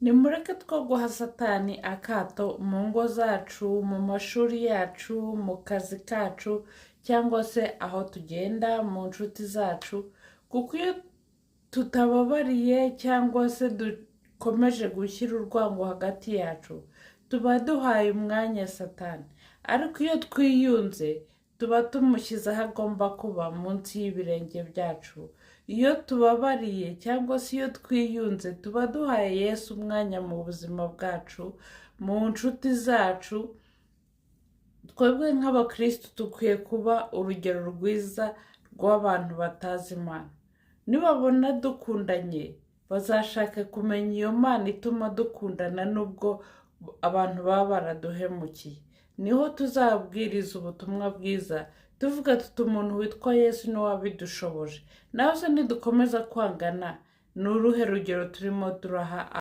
Nimureke two guha Satani akato mu ngo zacu, mu mashuri yacu, mu kazi kacu, cyangwa se aho tugenda mu nshuti zacu, kuko iyo tutababariye cyangwa se dukomeje gushyira urwango hagati yacu, tuba duhaye umwanya Satani. Ariko iyo twiyunze, tuba tumushyize aho agomba kuba, munsi y'ibirenge byacu. Iyo tubabariye cyangwa se iyo twiyunze, tuba duhaye Yesu umwanya mu buzima bwacu, mu nshuti zacu. Twebwe nk'abakirisitu dukwiye kuba urugero rwiza rw'abantu batazi Imana. Nibabona dukundanye, bazashaka kumenya iyo Mana ituma dukundana nubwo abantu baba baraduhemukiye. Niho tuzabwiriza ubutumwa bwiza, tuvuga tuti: "Umuntu witwa Yesu niwe wabidushoboje." Nawe se nidukomeza kwangana, ni uruhe rugero turimo turaha?